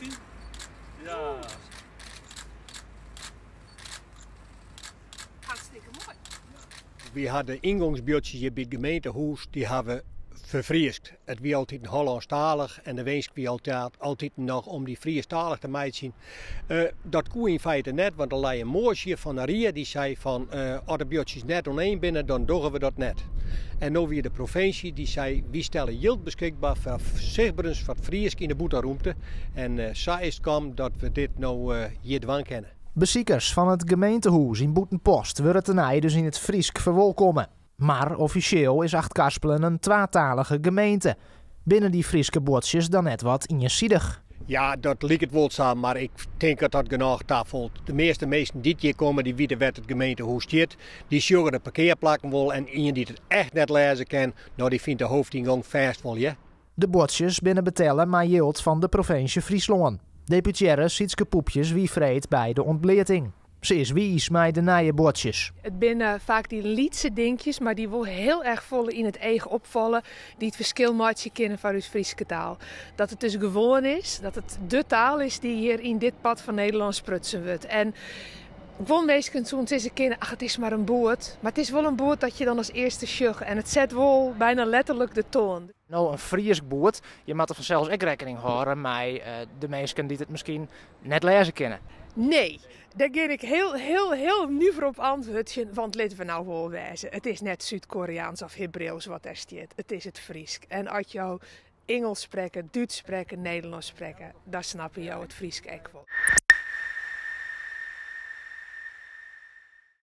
Komt-ie? Ja. Hartstikke moai. Wy ha de yngongsbuordsjes hjir by it gemeentehûs, dy ha we ferfryskt. It wie altiten Hollânsktalich en de winsk wie altiten noch om dy Frysktalich te meitsjen. Dat koe yn feite net, want der lei in moasje fan de rie dy sei fan as de buordsjes net oaneen binne, dan dogge we dat net. En no wie de provinsje dy sei wy stelle jild beskikber foar sichtberens foar it Frysk yn de bûtenrûmte. En sa is it kaam dat we dit no hjir dwaan kinne. Besikers fan it gemeentehûs yn Bûtenpost wurde tenei dus yn it Frysk ferwolkomme. Mar offisjeel is Achtkarspelen in twatalige gemeente. Binne dy Fryske buordsjes dan net wat iensidich? Ja, dat liket wol sa, mar ik tink dat dat genôch tafolt. De measte minsken dy't hjir komme, dy witte wêr't it gemeentehûs stiet. Dy sjogge de parkearplakken wol en ien dy't it echt net lêze kin, no dy fynt de hoofdyngong fêst wol, hear. De buordsjes binne betelle mei jild fan de provinsje Fryslân. Deputearre Sietske Poepjes wie freed by de ûntbleating. Se is wiis mei de nije buordsjes. It binne faak dy lytse dinkjes, mar dy wol hiel erch folle yn it each opfalle, dy't ferskil meitsje kinne foar ús Fryske taal. Dat it dus gewoan is, dat it de taal is dy't hjir yn dit part fan Nederlân sprutsen wurdt. En guon minsken soenen sizze kinne, ach it is mar in boerd. Mar it is wol in boerd dat je dan as earste sjogge en it set wol byna letterlik de toan. No in Frysk boerd, je moatte fansels ek rekkening hâlde mei de minsken dy't it miskien net lêze kinne. Nee, dêr gean ik hiel, hiel, hiel nuver op antwurdzjen, want litte we no wol wêze, it is net Súd-Koreaans of Hebriuws wat dêr stiet, it is it Frysk. En as jo Ingelsk sprekke, Dútsk sprekke, Nederlânsk sprekke, dan snappe jo it Frysk ek wol.